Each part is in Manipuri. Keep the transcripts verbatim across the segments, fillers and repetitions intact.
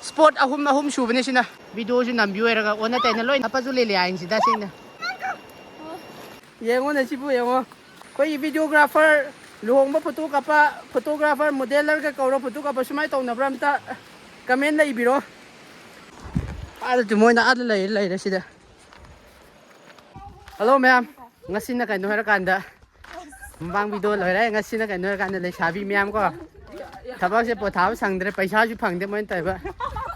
ꯁ꯭ꯄꯣꯠ ꯑꯍꯨꯝ ꯑꯍꯨꯝ ꯁꯨꯕꯅꯦ ꯁꯤꯅ꯫ ꯚꯤꯗꯤꯑꯣꯁꯨ ꯅꯝꯕꯤꯌꯨ ꯍꯥꯏꯔꯒ ꯑꯣꯟꯅ ꯇꯩꯅ ꯂꯣꯏ ꯍꯥꯞꯄꯁꯨ ꯂꯩꯂꯦ ꯍꯥꯏꯅꯁꯤꯗ ꯁꯤꯅ꯫ ꯌꯦꯡꯉꯣꯅꯦ ꯁꯤꯕꯨ ꯌꯦꯡꯉꯣ꯫ ꯑꯩꯈꯣꯏꯒꯤ ꯚꯤꯗꯤꯑꯣꯒ꯭ꯔꯥꯐꯔ, ꯂꯨꯍꯣꯡꯕ ꯐꯣꯇꯣ ꯀꯥꯞꯄ, ꯐꯣꯇꯣꯒ꯭ꯔꯥꯐꯔ, ꯃꯣꯗꯦꯂꯔꯒ ꯀꯧꯔꯣ ꯐꯣꯇꯣ ꯀꯥꯞꯄ꯫ ꯁꯨꯃꯥꯏꯅ ꯇꯧꯅꯕ꯭ꯔꯥ ꯑꯝꯇ ꯀꯃꯦꯟ ꯂꯩꯕꯤꯔꯣ꯫ ꯑꯥꯗ ꯃꯣꯏꯅ ꯑꯥꯗ ꯂꯩꯔꯦ, ꯂꯩꯔꯦ ꯁꯤꯗ꯫ ꯍꯜꯂꯣ ꯃꯌꯥꯝ, ꯉꯁꯤꯅ ꯀꯩꯅꯣ ꯍꯥꯏꯔꯀꯥꯟꯗ ꯃꯃꯥꯡ ꯚꯤꯗꯤꯑꯣ ꯂꯣꯏꯔꯦ꯫ ꯉꯁꯤꯅ ꯀꯩꯅꯣ ꯍꯥꯏꯔꯀꯥꯟꯗ ꯂꯩꯁꯥꯕꯤ ꯃꯌꯥꯝ ꯀꯣ, ꯊꯕꯛꯁꯦ ꯄꯣꯊꯥꯕ ꯁꯪꯗ꯭ꯔꯦ, ꯄꯩꯁꯥꯁꯨ ꯐꯪꯗꯦ ꯃꯣꯏꯅ ꯇꯧꯔꯤꯕ꯫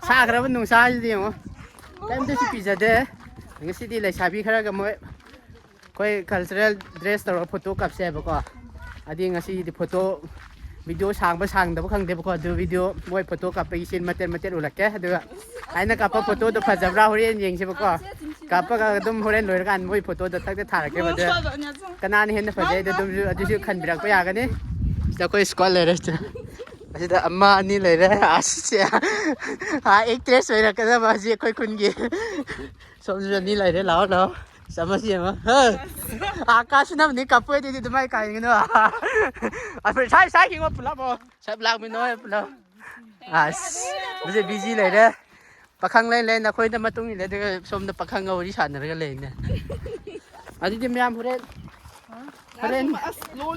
ꯁꯥꯈ꯭ꯔꯕ ꯅꯨꯡꯁꯥꯁꯤꯗ ꯌꯦꯡꯉꯣ, ꯀꯩꯝꯇꯁꯨ ꯄꯤꯖꯗꯦ꯫ ꯉꯁꯤꯗꯤ ꯂꯩꯁꯥꯕꯤ ꯈꯔꯒ ꯃꯣꯏ ꯑꯩꯈꯣꯏ ꯀꯜꯆꯔꯦꯜ ꯗ꯭ꯔꯦꯁ ꯇꯧꯔꯒ ꯐꯣꯇꯣ ꯀꯥꯞꯁꯦ ꯍꯥꯏꯕꯀꯣ꯫ ꯑꯗꯨꯗꯤ ꯉꯁꯤꯗꯤ ꯐꯣꯇꯣ ꯚꯤꯗꯤꯑꯣ ꯁꯥꯡꯕ ꯁꯥꯡꯗꯕ ꯈꯪꯗꯦꯕꯀꯣ, ꯑꯗꯨ ꯚꯤꯗꯤꯑꯣ ꯃꯣꯏ ꯐꯣꯇꯣ ꯀꯥꯞꯄꯒꯤ ꯁꯤꯟ ꯃꯇꯦꯛ ꯃꯇꯦꯛ ꯎꯠꯂꯛꯀꯦ꯫ ꯑꯗꯨꯒ ꯑꯩꯅ ꯀꯥꯞꯄ ꯐꯣꯇꯣꯗꯣ ꯐꯖꯕ꯭ꯔꯥ ꯍꯣꯔꯦꯟ ꯌꯦꯡꯁꯦꯕꯀꯣ꯫ ꯀꯥꯞꯄꯒ ꯑꯗꯨꯝ ꯍꯣꯔꯦꯟ ꯂꯣꯏꯔꯀꯥꯟꯗ ꯃꯣꯏ ꯐꯣꯇꯣꯗꯣ ꯊꯛꯇ ꯊꯥꯔꯛꯀꯦꯕ꯫ ꯑꯗꯨ ꯀꯅꯥꯅ ꯍꯦꯟꯅ ꯐꯖꯩ ꯑꯗꯨꯝꯁꯨ ꯑꯗꯨꯁꯨ ꯈꯟꯕꯤꯔꯛꯄ ꯌꯥꯒꯅꯤ꯫ ꯁꯤꯗ ꯑꯩꯈꯣꯏ ꯁ꯭ꯀ꯭ꯋꯥꯗ ꯂꯩꯔꯦ꯫ ꯁꯤꯗ, ꯑꯁꯤꯗ ꯑꯃ ꯑꯅꯤ ꯂꯩꯔꯦ꯫ ꯑꯁ, ꯑꯦꯛꯇ꯭ꯔꯦꯁ ꯑꯣꯏꯔꯛꯀꯗꯕ ꯍꯧꯖꯤꯛ ꯑꯩꯈꯣꯏ ꯈꯨꯟꯒꯤ꯫ ꯁꯣꯝꯗꯁꯨ ꯑꯅꯤ ꯂꯩꯔꯦ꯫ ꯂꯥꯛꯑꯣ, ꯂꯥꯛꯑꯣ꯫ ꯆꯥꯃꯁ ꯌꯦꯡꯉꯣ꯫ ꯍꯥ꯫ ꯑꯥ, ꯀꯥꯁꯨ ꯅꯝꯅꯤ ꯀꯞꯄꯣꯏ ꯑꯗꯨꯗꯤ ꯑꯗꯨꯃꯥꯏꯅ ꯀꯥꯏꯒꯅꯣ꯫ ꯑ, ꯁꯥꯏ, ꯁꯥꯏ ꯌꯦꯡꯉꯣ ꯄꯨꯂꯞ꯫ ꯑꯣ꯫ ꯁꯞ ꯂꯥꯛꯃꯤꯟꯅꯣ ꯄꯨꯂꯞ꯫ ꯑꯁ, ꯍꯧꯖꯤꯛ ꯕꯤꯖꯤ ꯂꯩꯔꯦ꯫ ꯄꯥꯈꯪ ꯂꯩ ꯂꯩ ꯅꯈꯣꯏꯗ ꯃꯇꯨꯡ ꯏꯜꯂꯦ, ꯑꯗꯨꯒ ꯁꯣꯝꯗ ꯄꯥꯈꯪꯒ ꯋꯥꯔꯤ ꯁꯥꯟꯅꯔꯒ ꯂꯩꯅꯦ꯫ ꯑꯗꯨꯗꯤ ꯃꯌꯥꯝ ꯍꯣꯔꯦꯟ, ꯍꯣꯔꯦꯟ,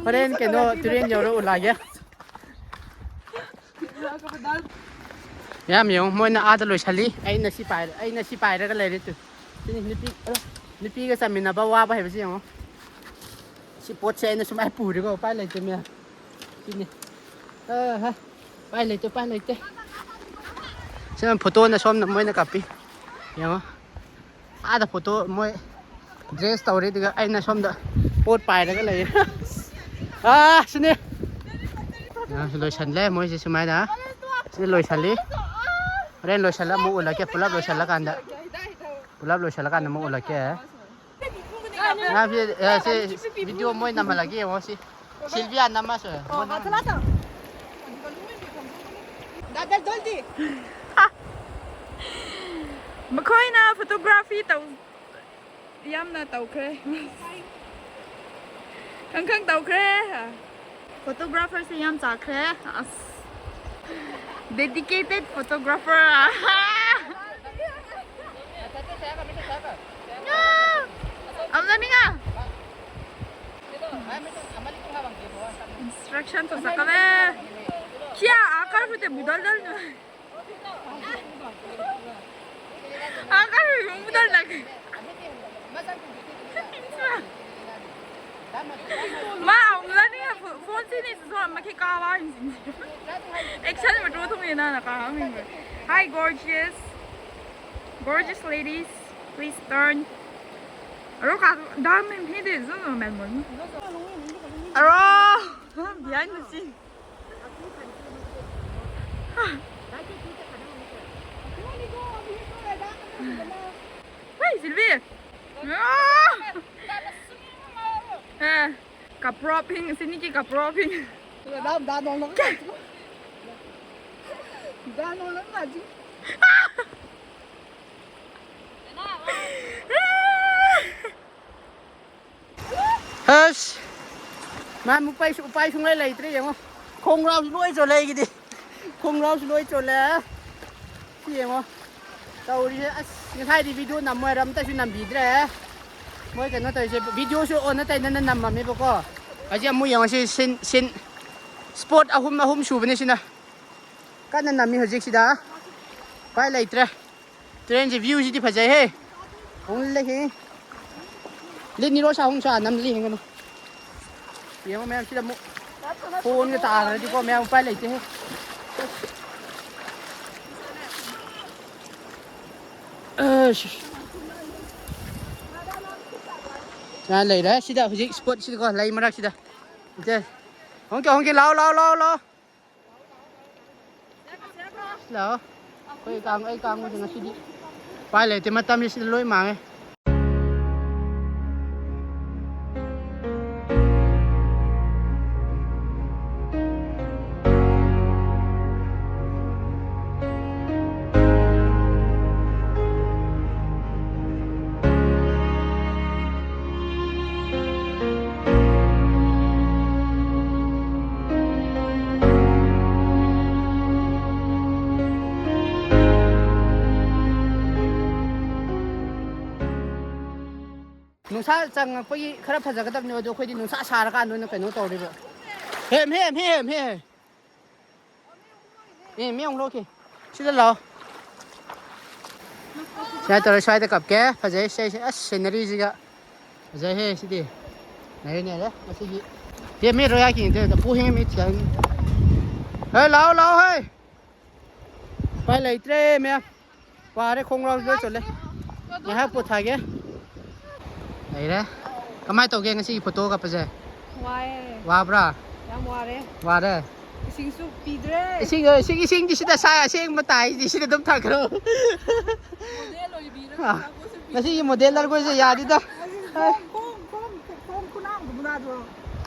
ꯍꯣꯔꯦꯟ ꯀꯩꯅꯣ ꯇꯨꯔꯦꯟ ꯌꯧꯔ ꯎꯠꯂꯛꯑꯒꯦ꯫ ꯌꯥꯝ ꯌꯦꯡꯉꯣ, ꯃꯣꯏꯅ ꯑꯥꯗ ꯂꯣꯏꯁꯜꯂꯤ, ꯑꯩꯅ ꯁꯤ ꯄꯥꯏꯔ-, ꯑꯩꯅ ꯁꯤ ꯄꯥꯏꯔꯒ ꯂꯩꯔꯦ꯫ ꯇꯨ, ꯁꯤꯅꯤ ꯅꯨꯄꯤ, ꯑ, ꯅꯨꯄꯤꯒ ꯆꯥꯃꯤꯟꯅꯕ ꯋꯥꯕ ꯍꯥꯏꯕꯁꯤ ꯌꯦꯡꯉꯣ꯫ ꯁꯤ ꯄꯣꯠꯁꯦ ꯑꯩꯅ ꯁꯨꯃꯥꯏꯅ ꯄꯨꯔꯤꯀꯣ, ꯎꯄꯥꯏ ꯂꯩꯇꯦ ꯃꯌꯥꯝ꯫ ꯁꯤꯅꯤ꯫ ꯑ, ꯍ꯫ ꯎꯄꯥꯏ ꯂꯩꯇꯦ, ꯎꯄꯥꯏ ꯂꯩꯇꯦ꯫ ꯁꯤꯅ ꯐꯣꯇꯣꯅ ꯁꯣꯝꯅ ꯃꯣꯏꯅ ꯀꯥꯞꯄꯤ꯫ ꯌꯦꯡꯉꯣ꯫ ꯑꯥꯗ ꯐꯣꯇꯣ ꯃꯣꯏ ꯗ꯭ꯔꯦꯁ ꯇꯧꯔꯤ, ꯑꯗꯨꯒ ꯑꯩꯅ ꯁꯣꯝꯗ ꯄꯣꯠ ꯄꯥꯏꯔꯒ ꯂꯩꯌꯦ꯫ ꯑꯥ, ꯁꯤꯅꯤ꯫ ꯑꯥ, ꯂꯣꯏꯁꯜꯂꯦ ꯃꯣꯏꯁꯦ ꯁꯨꯃꯥꯏꯅ꯫ ꯁꯤ ꯂꯣꯏꯁꯜꯂꯤ꯫ ꯍꯣꯔꯦꯟ ꯂꯣꯏꯁꯜꯂ ꯑꯃꯨꯛ ꯎꯠꯂꯛꯀꯦ, ꯄꯨꯂꯞ ꯂꯣꯏꯁꯜꯂꯀꯥꯟꯗ꯫ ꯄꯨꯂꯞ ꯂꯣꯏꯁꯜꯂꯀꯥꯟꯗ ꯑꯃꯨꯛ ꯎꯠꯂꯛꯀꯦ꯫ ꯉꯥ ꯐꯤ-, ꯑ, ꯁꯤ ꯚꯤꯗꯤꯑꯣ ꯃꯣꯏ ꯅꯝꯍꯜꯂꯒꯦ ꯌꯦꯡꯉꯣ ꯁꯤ꯫ ꯁꯤꯜꯚꯤꯌꯥ ꯅꯝꯃꯁꯨ꯫ ꯃꯈꯣꯏꯅ ꯐꯣꯇꯣꯒ꯭ꯔꯥꯐꯤ ꯇꯧ-, ꯌꯥꯝꯅ ꯇꯧꯈ꯭ꯔꯦ꯫ ꯈꯪ ꯈꯪ ꯇꯧꯈ꯭ꯔꯦ꯫ ꯐꯣꯇꯣꯒ꯭ꯔꯥꯐꯔꯁꯦ ꯌꯥꯝ ꯆꯥꯈ꯭ꯔꯦ꯫ ꯑꯁ꯫ Dedicated photographer. ꯑꯃꯨꯛ ꯆꯠꯅꯤꯡꯉ? Instruction ꯇꯧꯖꯀꯃꯦ꯫ ꯈꯤꯌꯥ ꯑꯥ ꯀꯔ ꯐꯨꯇꯦ ꯃꯨꯗꯜ ꯗꯜ꯫ ꯑꯥ ꯀꯔ ꯐꯨ ꯃꯨꯗꯜ ꯂꯒꯦ꯫ ꯃꯥ ꯑꯃꯨꯛ ꯆꯠꯅꯤꯡꯉ ꯐꯣꯟ ꯁꯤꯅꯤ ꯁꯨ ꯃꯈꯤ ꯀꯥ ꯋꯥ꯫ Action ꯃꯇꯨ ꯊꯨꯡꯉꯦ ꯅꯥꯅ ꯀꯥ ꯍꯪꯅꯤꯡꯕ꯫ Hi, gorgeous. Gorgeous ladies, please turn. ꯑꯔꯣ ꯀꯥ ꯗꯥꯝ ꯃꯦꯟ ꯐꯤꯗꯦ ꯖꯣ ꯖꯣ ꯃꯦꯟ ꯃꯣꯟ꯫ ꯑꯔꯣ behind the scene. Hey, Silvi. ꯑꯦ, ꯀꯄ꯭ꯔꯣꯞ ꯍꯤꯡ, ꯁꯤꯅꯤꯒꯤ ꯀꯄ꯭ꯔꯣꯞ ꯍꯤꯡ꯫ ꯑꯁ, ꯃꯥ ꯎꯄꯥꯏ ꯁꯨ-, ꯎꯄꯥꯏ ꯁꯨꯡꯂꯩ ꯂꯩꯇ꯭ꯔꯦ꯫ ꯌꯦꯡꯉꯣ, ꯈꯣꯡꯒ꯭ꯔꯥꯎꯁꯨ ꯂꯣꯏ ꯆꯣꯠꯂꯦ ꯑꯩꯒꯤꯗꯤ꯫ ꯈꯣꯡꯒ꯭ꯔꯥꯎꯁꯨ ꯂꯣꯏ ꯆꯣꯠꯂꯦ꯫ ꯁꯤ ꯌꯦꯡꯉꯣ ꯇꯧꯔꯤꯁꯦ꯫ ꯑꯁ, ꯉꯁꯥꯏꯗꯤ ꯚꯤꯗꯤꯑꯣ ꯅꯝꯃꯣ ꯍꯥꯏꯔ ꯑꯝꯇꯁꯨ ꯅꯝꯕꯤꯗ꯭ꯔꯦ꯫ ꯃꯣꯏ ꯀꯩꯅꯣ ꯇꯧꯔꯤꯁꯦ, ꯚꯤꯗꯤꯑꯣꯁꯨ ꯑꯣꯟꯅ ꯇꯩꯅꯅ ꯅꯝꯃꯝꯃꯦꯕꯀꯣ꯫ ꯍꯧꯖꯤꯛ ꯑꯃꯨꯛ ꯌꯦꯡꯉꯣ, ꯁꯤ ꯁꯤꯟ, ꯁꯤꯟ, ꯁ꯭ꯄꯣꯠ ꯑꯍꯨꯝ, ꯑꯍꯨꯝ ꯁꯨꯕꯅꯤ ꯁꯤꯅ꯫ ꯀꯟꯅ ꯅꯝꯃꯤ ꯍꯧꯖꯤꯛꯁꯤꯗ꯫ ꯎꯄꯥꯏ ꯂꯩꯇ꯭ꯔꯦ꯫ ꯇ꯭ꯔꯦꯟꯁꯦ ꯚ꯭ꯌꯨꯁꯤꯗꯤ ꯐꯖꯩꯍꯦ꯫ ꯑꯃꯨꯛ ꯂꯩꯍꯦ꯫ ꯂꯤꯠ ꯅꯤꯔꯣ ꯁꯥꯍꯨꯝ ꯁꯥ ꯅꯝ ꯂꯤ ꯍꯦꯡꯒꯅꯨ꯫ ꯌꯦꯡꯉꯣ ꯃꯌꯥꯝ ꯁꯤꯗ ꯑꯃꯨꯛ ꯐꯣꯟꯒ ꯇꯥꯈ꯭ꯔꯗꯤꯀꯣ ꯃꯌꯥꯝ ꯎꯄꯥꯏ ꯂꯩꯇꯦꯍꯦ꯫ ꯑꯁ꯫ ꯉꯥ ꯂꯩꯔꯦ ꯁꯤꯗ ꯍꯧꯖꯤꯛ ꯁ꯭ꯄꯣꯠꯁꯤꯗꯀꯣ ꯂꯩ ꯃꯔꯛꯁꯤꯗ꯫ ꯏꯆꯦ꯫ ꯍꯣꯡꯀꯦ, ꯍꯣꯡꯀꯦ, ꯂꯥꯎ, ꯂꯥꯎ, ꯂꯥꯎ, ꯂꯥꯎ꯫ ꯂꯥꯛꯑꯣ꯫ ꯑꯩꯈꯣꯏ ꯀꯥꯡ-, ꯑꯩ ꯀꯥꯡꯕꯁꯦ ꯉꯁꯤꯗꯤ ꯎꯄꯥꯏ ꯂꯩꯇꯦ, ꯃꯇꯝꯁꯦ ꯁꯤꯗ ꯂꯣꯏ ꯃꯥꯡꯉꯦ꯫ ꯅꯨꯡꯁꯥ ꯆꯪꯉꯛꯄꯒꯤ ꯈꯔ ꯐꯖꯒꯗꯕꯅꯦꯕ, ꯑꯗꯣ ꯑꯩꯈꯣꯏꯗꯤ ꯅꯨꯡꯁꯥ ꯁꯥꯔꯀꯥꯟꯗ ꯑꯣꯏꯅ ꯀꯩꯅꯣ ꯇꯧꯔꯤꯕ꯫ ꯍꯦꯝ, ꯍꯦꯝ, ꯍꯦꯝ, ꯍꯦꯝ꯫ ꯑꯦ, ꯃꯤ ꯑꯃꯨꯛ ꯂꯧꯈꯤ꯫ ꯁꯤꯗ ꯂꯥꯛꯑꯣ꯫ ꯁꯨꯃꯥꯏꯅ ꯇꯧꯔ ꯁ꯭ꯋꯥꯏꯗ ꯀꯞꯀꯦ꯫ ꯐꯖꯩ ꯁꯤ, ꯑꯁ, ꯁꯤꯅꯔꯤꯁꯤꯒ꯫ ꯐꯖꯩꯍꯦ ꯁꯤꯗꯤ꯫ ꯅꯩꯔꯦ, ꯅꯩꯔꯦ ꯉꯁꯤꯒꯤ꯫ ꯇꯦꯝ ꯃꯦꯠ ꯔꯣꯌꯥ ꯀꯤꯡ ꯇꯦꯝ ꯄꯨ ꯍꯦꯡ ꯃꯤꯠ ꯁꯤ ꯍꯥꯏꯅꯤ꯫ ꯍꯦ, ꯂꯥꯛꯑꯣ, ꯂꯥꯛꯑꯣ, ꯍꯦ꯫ ꯎꯄꯥꯏ ꯂꯩꯇ꯭ꯔꯦ ꯃꯌꯥꯝ꯫ ꯋꯥꯔꯦ, ꯈꯣꯡꯒ꯭ꯔꯥꯎꯁꯨ ꯂꯣꯏ ꯆꯣꯠꯂꯦ꯫ ꯉꯥꯏꯍꯥꯛ ꯄꯣꯊꯥꯒꯦ꯫ ꯂꯩꯔꯦ꯫ ꯀꯃꯥꯏꯅ ꯇꯧꯒꯦ ꯉꯁꯤꯒꯤ ꯐꯣꯇꯣ ꯀꯥꯞꯄꯁꯦ? ꯋꯥꯏꯌꯦ꯫ ꯋꯥꯕ꯭ꯔꯥ? ꯌꯥꯝ ꯋꯥꯔꯦ꯫ ꯋꯥꯔꯦ? ꯏꯁꯤꯡꯁꯨ ꯄꯤꯗ꯭ꯔꯦ꯫ ꯏꯁꯤꯡ, ꯏꯁꯤꯡ, ꯏꯁꯤꯡꯗꯤ ꯁꯤꯗ ꯁꯥꯏ, ꯑꯁꯦꯡꯕ ꯇꯥꯏꯁꯤꯗꯤ ꯁꯤꯗ ꯑꯗꯨꯝ ꯊꯥꯡꯈ꯭ꯔꯣ꯫ ꯃꯣꯗꯦꯜ ꯑꯣꯏꯕꯤꯔꯒ ꯑꯥ, ꯑꯆꯥꯄꯣꯠꯁꯨ ꯄꯤꯗ꯭ꯔꯦ꯫ ꯉꯁꯤꯒꯤ ꯃꯣꯗꯦꯜ ꯂꯔꯒꯣꯏꯁꯦ ꯌꯥꯗꯦꯗ꯫ ꯈꯣꯡ, ꯈꯣꯡ, ꯈꯣꯡ, ꯈꯣꯡ ꯈꯨꯅꯥꯡꯗꯨ ꯃꯨꯅꯥꯗ꯭ꯔꯣ?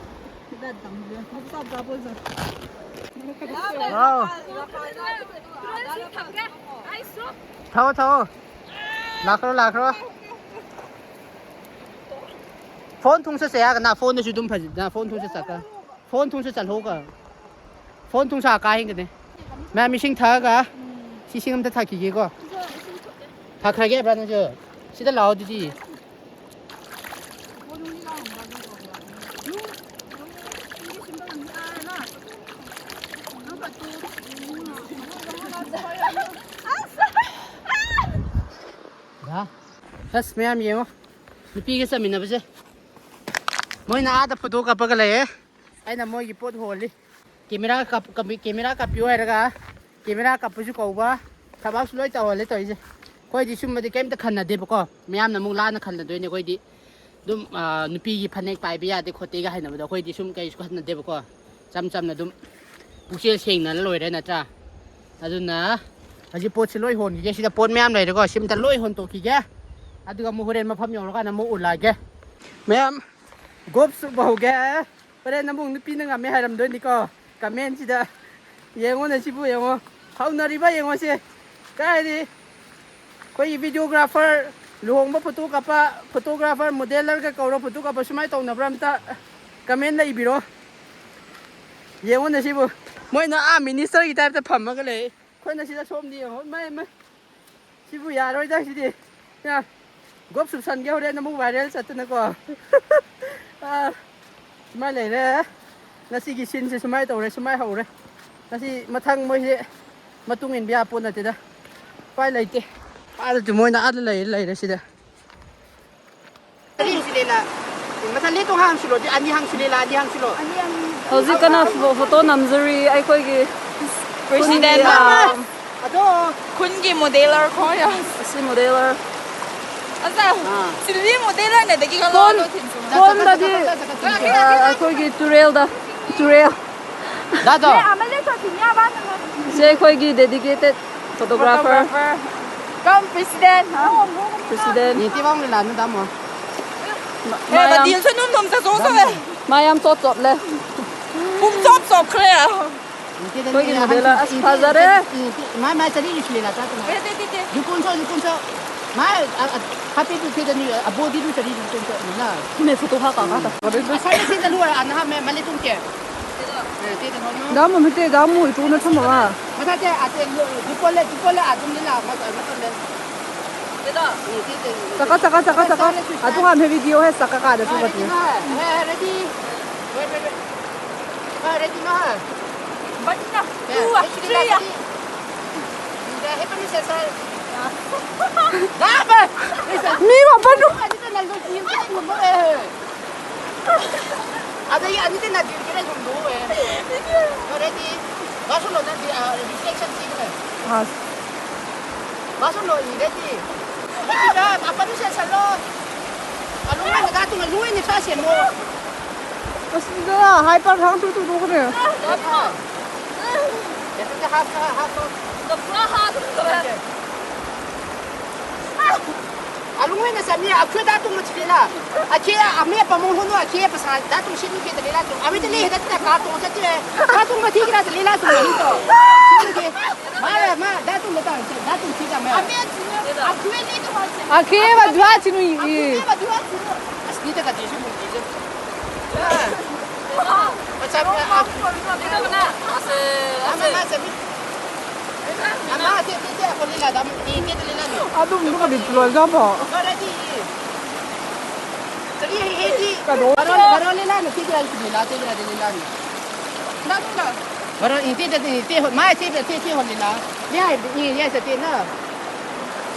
ꯁꯤꯗ ꯇꯝꯗ꯭ꯔꯦ꯫ ꯑꯆꯥꯄꯣꯠꯁꯨ꯫ ꯋꯥꯎ꯫ ꯊꯥꯎ, ꯊꯥꯎ꯫ ꯂꯥꯛꯈ꯭ꯔꯣ, ꯂꯥꯛꯈ꯭ꯔꯣ꯫ ꯐꯣꯟ ꯊꯨꯡꯁꯦ ꯆꯦ ꯍꯥꯏꯒ ꯅ ꯐꯣꯟꯗꯁꯨ ꯑꯗꯨꯝ ꯐꯖ-, ꯅ ꯐꯣꯟ ꯊꯨꯡꯁꯦ ꯆꯠꯀ꯫ ꯐꯣꯟ ꯊꯨꯡꯁꯦ ꯆꯠꯍꯧꯒ꯫ ꯐꯣꯟ ꯊꯨꯡꯁꯥ ꯀꯥ ꯍꯦꯟꯒꯅꯤ꯫ ꯃꯌꯥꯝ ꯏꯁꯤꯡ ꯊꯛꯑꯒ ꯁꯤ ꯏꯁꯤꯡ ꯑꯝꯇ ꯊꯛꯈꯤꯒꯦꯀꯣ꯫ ꯊꯛꯈ꯭ꯔꯒꯦ ꯍꯥꯏꯕ꯭ꯔꯥ ꯅꯪꯁꯨ? ꯁꯤꯗ ꯂꯥꯛꯑꯣ ꯑꯗꯨꯗꯤ꯫ ꯍꯥ? ꯑꯁ, ꯃꯌꯥꯝ ꯌꯦꯡꯉꯣ꯫ ꯅꯨꯄꯤꯒ ꯆꯠꯃꯤꯟꯅꯕꯁꯦ꯫ ꯃꯣꯏꯅ ꯑꯥꯗ ꯐꯣꯇꯣ ꯀꯥꯞꯄꯒ ꯂꯩꯌꯦ꯫ ꯑꯩꯅ ꯃꯣꯏꯒꯤ ꯄꯣꯠ ꯍꯣꯜꯂꯤ꯫ ꯀꯦꯃꯦꯔꯥ ꯀꯥꯞ-, ꯀꯥꯞꯄꯤ-, ꯀꯦꯃꯦꯔꯥ ꯀꯥꯞꯄꯤꯌꯨ ꯍꯥꯏꯔꯒ ꯀꯦꯃꯦꯔꯥ ꯀꯥꯞꯄꯁꯨ ꯀꯧꯕ, ꯊꯕꯛꯁꯨ ꯂꯣꯏ ꯇꯧꯍꯜꯂꯦ ꯇꯧꯔꯤꯁꯦ꯫ ꯑꯩꯈꯣꯏꯗꯤ ꯁꯨꯝꯕꯗꯤ ꯀꯩꯝꯇ ꯈꯟꯅꯗꯦꯕꯀꯣ꯫ ꯃꯌꯥꯝꯅ ꯑꯃꯨꯛ ꯂꯥꯟꯅ ꯈꯟꯅꯗꯣꯏꯅꯦ꯫ ꯑꯩꯈꯣꯏꯗꯤ ꯑꯗꯨꯝ, ꯑ, ꯅꯨꯄꯤꯒꯤ ꯐꯅꯦꯛ ꯄꯥꯏꯕ ꯌꯥꯗꯦ ꯈꯣꯠꯇꯦꯒ ꯍꯥꯏꯅꯕꯗꯣ ꯑꯩꯈꯣꯏꯗꯤ ꯁꯨꯝ ꯀꯩꯁꯨ ꯈꯟꯅꯗꯦꯕꯀꯣ꯫ ꯏꯆꯝ ꯆꯝꯅ ꯑꯗꯨꯝ ꯄꯨꯛꯆꯦꯜ ꯁꯦꯡꯅ ꯂꯣꯏꯔꯦ ꯅꯠꯇ꯭ꯔꯥ? ꯑꯗꯨꯅ ꯍꯧꯖꯤꯛ ꯄꯣꯠꯁꯤ ꯂꯣꯏ ꯍꯣꯟꯈꯤꯒꯦ꯫ ꯁꯤꯗ ꯄꯣꯠ ꯃꯌꯥꯝ ꯂꯩꯔꯦꯀꯣ꯫ ꯁꯤ ꯑꯝꯇ ꯂꯣꯏ ꯍꯣꯟꯇꯣꯛꯈꯤꯒꯦ꯫ ꯑꯗꯨꯒ ꯑꯃꯨꯛ ꯍꯣꯔꯦꯟ ꯃꯐꯝ ꯌꯧꯔꯀꯥꯟꯗ ꯑꯃꯨꯛ ꯎꯠꯂꯛꯑꯒꯦ꯫ ꯃꯌꯥꯝ ꯒꯣꯞ ꯁꯨꯞ ꯍꯧꯒꯦ꯫ ꯍꯣꯔꯦꯟ ꯑꯃꯨꯛ ꯅꯨꯄꯤꯅ ꯉꯝꯃꯦ ꯍꯥꯏꯔꯝꯗꯣꯏꯅꯤꯀꯣ ꯀꯃꯦꯟꯁꯤꯗ꯫ ꯌꯦꯡꯉꯣꯅꯦ ꯁꯤꯕꯨ ꯌꯦꯡꯉꯣ꯫ ꯍꯧꯅꯔꯤꯕ ꯌꯦꯡꯉꯣꯁꯦ꯫ ꯀꯥꯏꯗꯤ ꯑꯩꯈꯣꯏꯒꯤ videographer, ꯂꯨꯍꯣꯡꯕ ꯐꯣꯇꯣ ꯀꯥꯞꯄ photographer, modelerꯒ ꯀꯧꯔ ꯐꯣꯇꯣ ꯀꯥꯞꯄ ꯁꯨꯃꯥꯏꯅ ꯇꯧꯅꯕ꯭ꯔꯥ? ꯑꯝꯇ ꯀꯃꯦꯟꯗ ꯏꯕꯤꯔꯣ꯫ ꯌꯦꯡꯉꯣꯅꯦ ꯁꯤꯕꯨ꯫ ꯃꯣꯏꯅ ꯑꯥ ministerꯒꯤ typeꯇ ꯐꯝꯃꯒ ꯂꯩ꯫ ꯑꯩꯈꯣꯏꯅ ꯁꯤꯗ ꯁꯣꯝꯗ ꯌꯦꯡꯉꯣ꯫ ꯃꯩ, ꯃꯩ꯫ ꯁꯤꯕꯨ ꯌꯥꯔꯣꯏꯗ ꯁꯤꯗꯤ꯫ ꯌꯥ꯫ ꯒꯣꯞ ꯁꯨꯞꯁꯟꯒꯦ ꯍꯣꯔꯦꯟ ꯑꯃꯨꯛ ꯚꯥꯏꯔꯦꯜ ꯆꯠꯇꯅꯀꯣ꯫ ꯑꯥ, ꯁꯨꯃꯥꯏꯅ ꯂꯩꯔꯦ꯫ ꯉꯁꯤꯒꯤ ꯁꯤꯟꯁꯦ ꯁꯨꯃꯥꯏꯅ ꯇꯧꯔꯦ, ꯁꯨꯃꯥꯏꯅ ꯍꯧꯔꯦ꯫ ꯉꯁꯤ ꯃꯊꯪ ꯃꯣꯏꯁꯦ ꯃꯇꯨꯡ ꯏꯟꯕ ꯌꯥꯄꯣꯠ ꯅꯠꯇꯦꯗ꯫ ꯎꯄꯥꯏ ꯂꯩꯇꯦ꯫ ꯑꯥꯗꯁꯨ ꯃꯣꯏꯅ ꯑꯥꯗ ꯂꯩꯔꯦ, ꯂꯩꯔꯦ ꯁꯤꯗ꯫ ꯑꯅꯤ ꯍꯪꯁꯤꯂꯦꯂꯥ꯫ ꯃꯊꯪ ꯂꯦꯇꯣ ꯍꯪꯁꯤꯂꯣ, ꯑꯅꯤ ꯍꯪꯁꯤꯂꯦꯂꯥ, ꯑꯅꯤ ꯍꯪꯁꯤꯂꯣ꯫ ꯍꯧꯖꯤꯛ ꯀꯟꯅ ꯐꯣ-, ꯐꯣꯇꯣ ꯅꯝꯖꯔꯤ ꯑꯩꯈꯣꯏꯒꯤ president꯫ ꯈꯨꯟꯒꯤ, ꯑꯥ, ꯑꯗꯣ ꯈꯨꯟꯒꯤ modeller ꯈꯣꯏ꯫ ꯑꯁꯤ modeller꯫ ꯑꯁ, ꯑꯥ꯫ ꯁꯤꯗꯤ modeller ꯅꯦ, ꯑꯗꯒꯤ ꯐꯣꯟ-, ꯀꯩꯅꯣ ꯊꯤꯟꯁꯨ꯫ ꯐꯣꯟꯗꯗꯤ, ꯑꯥ, ꯑꯩꯈꯣꯏꯒꯤ ꯇꯨꯔꯦꯜꯗ, ꯇꯨꯔꯦꯜ꯫ ꯗꯥꯗꯣ꯫ ꯁꯦ ꯑꯩꯈꯣꯏꯒꯤ dedicated photographer꯫ Photographer cum president꯫ President꯫ ꯅꯤꯇꯤ ꯕꯥꯡ ꯂꯤꯂꯥꯅ ꯗꯥꯃꯣ꯫ ꯃ-, ꯑꯦ, ꯃꯌꯥꯝ, ꯕꯗꯤꯜꯁꯨ ꯅꯨꯝ ꯅꯨꯝ ꯆꯠꯊꯣꯛ ꯆꯠꯂꯦ꯫ ꯃꯌꯥꯝ ꯆꯣꯠ ꯆꯣꯠꯂꯦ꯫ ꯄꯨꯡ ꯆꯣꯞ ꯆꯣꯞꯈ꯭ꯔꯦ꯫ ꯑꯩꯈꯣꯏꯒꯤ modeller ꯑꯁ ꯐꯖꯔꯦ꯫ ꯃꯥ, ꯃꯥ ꯆꯔꯤ ꯂꯤꯁꯤꯂꯦꯅ ꯆꯥꯇꯅ꯫ ꯗꯦ, ꯗꯦ, ꯗꯦ, ꯗꯦ꯫ ꯂꯨꯀꯣꯟꯁꯣ, ꯂꯨꯀꯣꯟꯁꯣ꯫ ꯃꯥ, ꯑ, ꯑ, ꯍꯥꯄꯦꯗꯨ ꯊꯦꯗꯅꯤ, ꯑ, ꯕꯣꯗꯤꯗꯨ ꯆꯔꯤ ꯂꯨꯀꯣꯟꯁꯣ ꯅꯤꯅ꯫ ꯃꯦ ꯐꯣꯇꯣ ꯍꯥꯞꯄ ꯀꯥꯟꯗ꯫ ꯑꯁꯥꯏꯗ ꯊꯦꯗꯅꯨ, ꯑ, ꯅꯍꯥ ꯃꯦ, ꯃꯂꯦ ꯇꯨꯝ ꯀꯦ꯫ ꯗꯥꯃꯨ ꯃꯤꯇꯦ, ꯗꯥꯃꯨ ꯏꯇꯨꯅ ꯊꯝꯃꯒ꯫ ꯃꯊꯛꯇ ꯑꯇꯦ ꯗꯤꯄꯣꯂꯦ, ꯗꯤꯄꯣꯂꯦ ꯑꯗꯨꯝꯅꯤ ꯂꯥ, ꯃ-, ꯃꯇꯝꯗ꯫ ꯆꯀ, ꯆꯀ, ꯆꯀ, ꯆꯀ꯫ ꯑꯗꯨ ꯉꯥꯟ ꯍꯦ video ꯍꯦ ꯆꯀ ꯀꯥꯗ ꯁꯨ ꯀꯇꯤ꯫ Ready, ready, ready. Wait, wait, wait. Ready, ma. But na, two, three. ꯃꯤ ꯃꯥꯄꯟ꯫ ꯑꯗꯒꯤ ꯑꯅꯤꯗꯤ ꯅꯥꯗꯤꯔꯒꯤꯅ ꯌꯨꯝꯗꯣꯛꯑꯦ꯫ Already. ꯋꯥꯁꯨ ꯂꯣꯟꯅꯗꯤ, ꯑ, reflection ꯊꯤꯈ꯭ꯔꯦ꯫ ꯑꯁ꯫ ꯋꯥꯁꯨ ꯂꯣꯟꯅꯗꯤ꯫ ꯅꯨꯄꯤꯗ ꯃꯥꯄꯟ ꯁꯦꯠꯁꯜꯂꯣ꯫ ꯑꯂꯨ ꯃꯩ ꯃꯆꯥ ꯇꯨꯝꯃ ꯂꯣꯏꯅ ꯁꯥ ꯁꯦꯝꯃꯣ꯫ ꯑꯁ, ꯏꯕꯦꯝꯃ, hyper ꯊꯥꯡ ꯇꯨ ꯇꯨ ꯇꯨ ꯀꯅꯦ꯫ ꯌꯥꯗ꯭ꯔꯥ? ꯌꯥꯗ꯭ꯔꯥ? ꯍꯥꯞꯄꯣ, ꯍꯥꯞꯄꯣ꯫ ꯄꯨꯔꯥ ꯍꯥꯞꯄꯣ꯫ ꯑꯂꯨꯡ ꯍꯦꯟꯅ ꯆꯠꯅꯤ, ꯑꯩꯈꯣꯏ ꯗꯥ ꯇꯨꯝꯕ ꯊꯤꯂꯦꯅ꯫ ꯑꯩꯈꯣꯏ ꯑꯃꯦ ꯄꯥꯃꯣ ꯍꯣꯅꯣ, ꯑꯩꯈꯣꯏ ꯄꯩꯁꯥ ꯗꯥ ꯇꯨꯝ ꯁꯤꯠꯅꯤ ꯀꯦ ꯇꯂꯦꯂꯥ ꯇꯨꯝ꯫ ꯑꯃꯦ ꯇꯂꯦ ꯍꯦꯗ ꯇ ꯀꯥ ꯇꯣꯡ ꯆꯠꯇ꯭ꯔꯦ꯫ ꯗꯥ ꯇꯨꯝꯕ ꯊꯤꯈ꯭ꯔꯥ ꯇꯂꯦꯂꯥ ꯇꯨꯝ ꯃꯅꯤ ꯇꯣ꯫ ꯃꯥ, ꯃꯥ, ꯗꯥ ꯇꯨꯝꯕ ꯇꯥꯡ ꯆꯦ, ꯗꯥ ꯇꯨꯝ ꯊꯤ ꯇꯥꯃꯦ꯫ ꯑꯩꯈꯣꯏ ꯃꯗꯨ ꯍꯥ ꯆꯤꯅꯨ ꯌꯦ꯫ ꯑꯩꯈꯣꯏ ꯃꯗꯨ ꯍꯥ ꯆꯤꯅꯨ꯫ ꯑꯁ, ꯅꯤ ꯇ ꯀꯥ ꯇꯦꯁꯨ ꯃꯨꯟ ꯇꯤꯖꯦ꯫ ꯑꯆꯥ, ꯑ, ꯑꯁꯦ, ꯑꯃ ꯑꯁꯦ꯫ ꯃꯥ ꯆꯠꯅꯤ꯫ ꯂꯥ, ꯁꯦ, ꯁꯦ, ꯁꯦ, ꯑꯩꯈꯣꯏ ꯂꯤꯂꯥꯗ ꯑꯃꯨꯛ ꯌꯦꯡꯒꯦꯗ ꯂꯤꯂꯥꯗꯣ꯫ ꯑꯗꯨꯝ ꯑꯗꯨꯒ ꯂꯤꯠꯄ ꯂꯣꯏꯒ꯭ꯔꯕꯣ? ꯂꯣꯏꯔꯗꯤ꯫ ꯀꯔꯤ ꯍꯦꯗꯤ? ꯀꯩꯅꯣ? ꯕꯥꯔꯣ, ꯕꯥꯔꯣ ꯂꯤꯂꯥꯅ ꯁꯤꯒꯤ ꯂꯥꯏꯁꯤ ꯂꯤꯂꯥ, ꯁꯤꯒꯤ ꯂꯥꯏꯁꯤ ꯂꯤꯂꯥꯅꯤ꯫ ꯅꯪꯅ꯫ ꯕꯥꯔꯣ, ꯏꯟꯇꯦꯗ, ꯏꯟꯇꯦ, ꯃꯥ ꯁꯤ, ꯁꯤ, ꯁꯤ ꯍꯣ ꯂꯤꯂꯥ꯫ ꯌꯥꯏ, ꯏ, ꯌꯥꯏ, ꯁꯦ, ꯇꯦꯅ꯫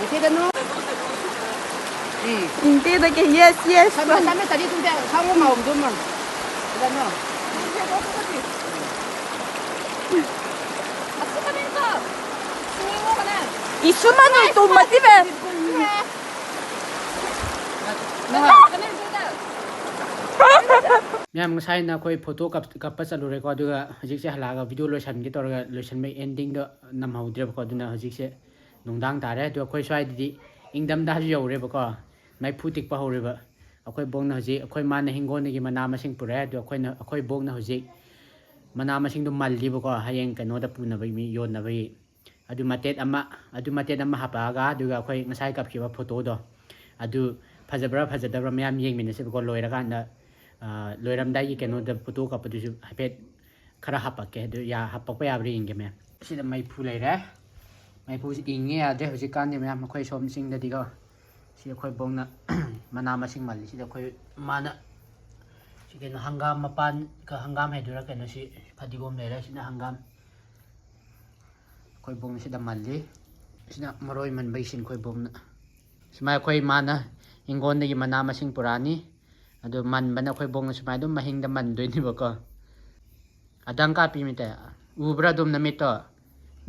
ꯏꯟꯇꯦꯗ ꯅꯣ꯫ ꯎꯝ꯫ ꯏꯟꯇꯦꯗ ꯀꯦ, yes, yes꯫ ꯁꯝꯅ, ꯁꯝꯅ ꯇꯔꯤ ꯇꯨꯗ, ꯁꯥꯃꯨ ꯃꯥꯎꯗꯨꯃ꯫ ꯁꯤꯗ ꯅꯣ꯫ ꯏꯁꯨꯃꯅꯨ ꯇꯨꯝꯃꯗꯤꯕꯦ꯫ ꯃꯌꯥꯝ, ꯉꯁꯥꯏꯅ ꯑꯩꯈꯣꯏ ꯐꯣꯇꯣ ꯀꯞ-, ꯀꯞꯄ ꯆꯠꯂꯨꯔꯦꯀꯣ, ꯑꯗꯨꯒ ꯍꯧꯖꯤꯛꯁꯦ ꯍꯜꯂꯛꯑꯒ ꯚꯤꯗꯤꯑꯣ ꯂꯣꯏꯁꯟꯒꯦ ꯇꯧꯔꯒ ꯂꯣꯏꯁꯟꯕ ꯑꯦꯟꯗꯤꯡꯗꯣ ꯅꯝꯍꯧꯗ꯭ꯔꯦꯕꯀꯣ, ꯑꯗꯨꯅ ꯍꯧꯖꯤꯛꯁꯦ ꯅꯨꯡꯗꯥꯡ ꯇꯥꯔꯦ꯫ ꯑꯗꯣ ꯑꯩꯈꯣꯏ ꯁ꯭ꯋꯥꯏꯗꯗꯤ ꯏꯪꯊꯝꯊꯥꯁꯨ ꯌꯧꯔꯦꯕꯀꯣ, ꯃꯩꯐꯨ ꯇꯤꯛꯄ ꯍꯧꯔꯦꯕ꯫ ꯑꯩꯈꯣꯏ ꯕꯣꯛꯅ ꯍꯧꯖꯤꯛ, ꯑꯩꯈꯣꯏ ꯃꯥꯅ ꯍꯤꯡꯒꯣꯜꯗꯒꯤ ꯃꯅꯥ ꯃꯁꯤꯡ ꯄꯨꯔꯛꯑꯦ, ꯑꯗꯣ ꯑꯩꯈꯣꯏꯅ, ꯑꯩꯈꯣꯏ ꯕꯣꯛꯅ ꯍꯧꯖꯤꯛ ꯃꯅꯥ ꯃꯁꯤꯡꯗꯣ ꯃꯜꯂꯤꯕꯀꯣ, ꯍꯌꯦꯡ ꯀꯩꯅꯣꯗ ꯄꯨꯅꯕꯒꯤ, ꯃꯤ ꯌꯣꯟꯅꯕꯒꯤ꯫ ꯑꯗꯨ ꯃꯇꯦꯠ ꯑꯃ, ꯑꯗꯨ ꯃꯇꯦꯠ ꯑꯃ ꯍꯥꯄꯛꯑꯒ, ꯑꯗꯨꯒ ꯑꯩꯈꯣꯏ ꯉꯁꯥꯏ ꯀꯥꯞꯈꯤꯕ ꯐꯣꯇꯣꯗꯣ, ꯑꯗꯨ ꯐꯖꯕ꯭ꯔꯥ ꯐꯖꯗꯕ꯭ꯔꯥ ꯃꯌꯥꯝ ꯌꯦꯡꯃꯤꯟꯅꯁꯦꯕꯀꯣ꯫ ꯂꯣꯏꯔꯀꯥꯟꯗ, ꯑ, ꯂꯣꯏꯔꯝꯗꯥꯏꯒꯤ ꯀꯩꯅꯣꯗ ꯐꯣꯇꯣ ꯀꯥꯞꯄꯗꯨꯁꯨ ꯍꯥꯏꯐꯦꯠ ꯈꯔ ꯍꯥꯄꯛꯀꯦ꯫ ꯑꯗꯨ ꯌꯥ-, ꯍꯥꯄꯛꯄ ꯌꯥꯕ꯭ꯔꯥ ꯌꯦꯡꯒꯦ ꯃꯌꯥꯝ꯫ ꯁꯤꯗ ꯃꯩꯐꯨ ꯂꯩꯔꯦ꯫ ꯃꯩꯐꯨꯁꯤ ꯏꯪꯉꯦ ꯌꯥꯗ꯭ꯔꯦ ꯍꯧꯖꯤꯛꯀꯥꯟꯗꯤ ꯃꯌꯥꯝ, ꯑꯩꯈꯣꯏ ꯁꯣꯝ ꯆꯤꯡꯗꯗꯤꯀꯣ꯫ ꯁꯤ ꯑꯩꯈꯣꯏ ꯕꯣꯛꯅ ꯃꯅꯥ ꯃꯁꯤꯡ ꯃꯥꯜꯂꯤ꯫ ꯁꯤꯗ ꯑꯩꯈꯣꯏ ꯃꯥꯅ ꯁꯤ ꯀꯩꯅꯣ, ꯍꯪꯒꯥꯝ ꯃꯄꯥꯟ, ꯀ-, ꯍꯪꯒꯥꯝ ꯍꯥꯏꯗꯣꯏꯔꯥ ꯀꯩꯅꯣ, ꯁꯤ ꯐꯗꯤꯒꯣꯝ ꯂꯩꯔꯦ꯫ ꯁꯤꯅ ꯍꯪꯒꯥꯝ꯫ ꯑꯩꯈꯣꯏ ꯕꯣꯡꯁꯤꯗ ꯃꯜꯂꯤ꯫ ꯁꯤꯅ ꯃꯔꯣꯏ ꯃꯟꯕꯒꯤ ꯁꯤꯟ ꯑꯩꯈꯣꯏ ꯕꯣꯡꯅ꯫ ꯁꯨꯃꯥꯏꯅ ꯑꯩꯈꯣꯏ ꯏꯃꯥꯅ ꯏꯪꯈꯣꯜꯗꯒꯤ ꯃꯅꯥ ꯃꯁꯤꯡ ꯄꯨꯔꯛꯑꯅꯤ꯫ ꯑꯗꯨ ꯃꯟꯕꯅ ꯑꯩꯈꯣꯏ ꯕꯣꯡꯅ ꯁꯨꯃꯥꯏꯅ ꯑꯗꯨꯝ ꯃꯍꯤꯡꯗ ꯃꯟꯗꯣꯏꯅꯦꯕꯀꯣ꯫ ꯑꯗꯪ ꯀꯥꯞꯄꯤ ꯃꯤꯇ ꯎꯕ꯭ꯔꯥ ꯑꯗꯨꯝ ꯅꯃꯤꯠꯇꯣ?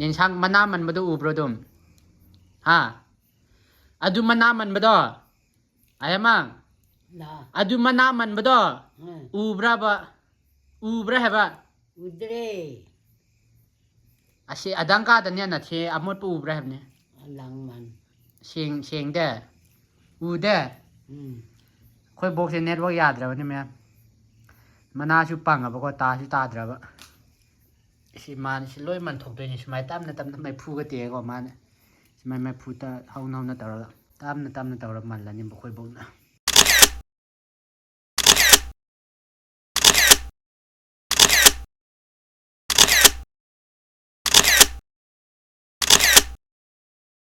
ꯌꯦꯟꯁꯥꯡ ꯃꯅꯥ ꯃꯟꯕꯗꯣ ꯎꯕ꯭ꯔꯣ ꯑꯗꯨꯝ? ꯍꯥ? ꯑꯗꯨ ꯃꯅꯥ ꯃꯟꯕꯗꯣ? ꯑꯌꯥꯃ? ꯂꯥ꯫ ꯑꯗꯨ ꯃꯅꯥ ꯃꯟꯕꯗꯣ ꯎꯝ꯫ ꯎꯕ꯭ꯔꯕ? ꯎꯕ꯭ꯔꯥ ꯍꯥꯏꯕ? ꯎꯗ꯭ꯔꯦ꯫ ꯑꯁꯤ ꯑꯗꯪ ꯀꯥꯗꯅꯦ ꯅꯠꯇꯦ, ꯑꯃꯣꯠꯄ ꯎꯕ꯭ꯔꯥ ꯍꯥꯏꯕꯅꯦ꯫ ꯂꯥꯡꯃꯟ꯫ ꯁꯦꯡ-, ꯁꯦꯡꯗꯦ? ꯎꯗꯦ? ꯎꯝ꯫ ꯑꯩꯈꯣꯏ ꯕꯣꯛꯁꯦ network ꯌꯥꯗ꯭ꯔꯕꯅꯤ ꯃꯌꯥꯝ꯫ ꯃꯅꯥꯁꯨ ꯄꯪꯉꯕꯀꯣ, ꯇꯥꯁꯨ ꯇꯥꯗ꯭ꯔꯕ꯫ ꯁꯤ ꯃꯥꯅ ꯁꯤ ꯂꯣꯏ ꯃꯟꯊꯣꯛꯇꯣꯏꯅꯤ꯫ ꯁꯨꯃꯥꯏꯅ ꯇꯞꯅ ꯇꯞꯅ ꯃꯩꯐꯨꯒ ꯇꯦꯛꯑꯒꯀꯣ ꯃꯥꯅ꯫ ꯁꯨꯃꯥꯏꯅ ꯃꯩꯐꯨꯗ ꯍꯧꯅ ꯍꯧꯅ ꯇꯧꯔꯒ ꯇꯞꯅ ꯇꯞꯅ ꯇꯧꯔꯒ ꯃꯜꯂꯅꯤ ꯑꯩꯈꯣꯏ ꯕꯣꯛꯅ꯫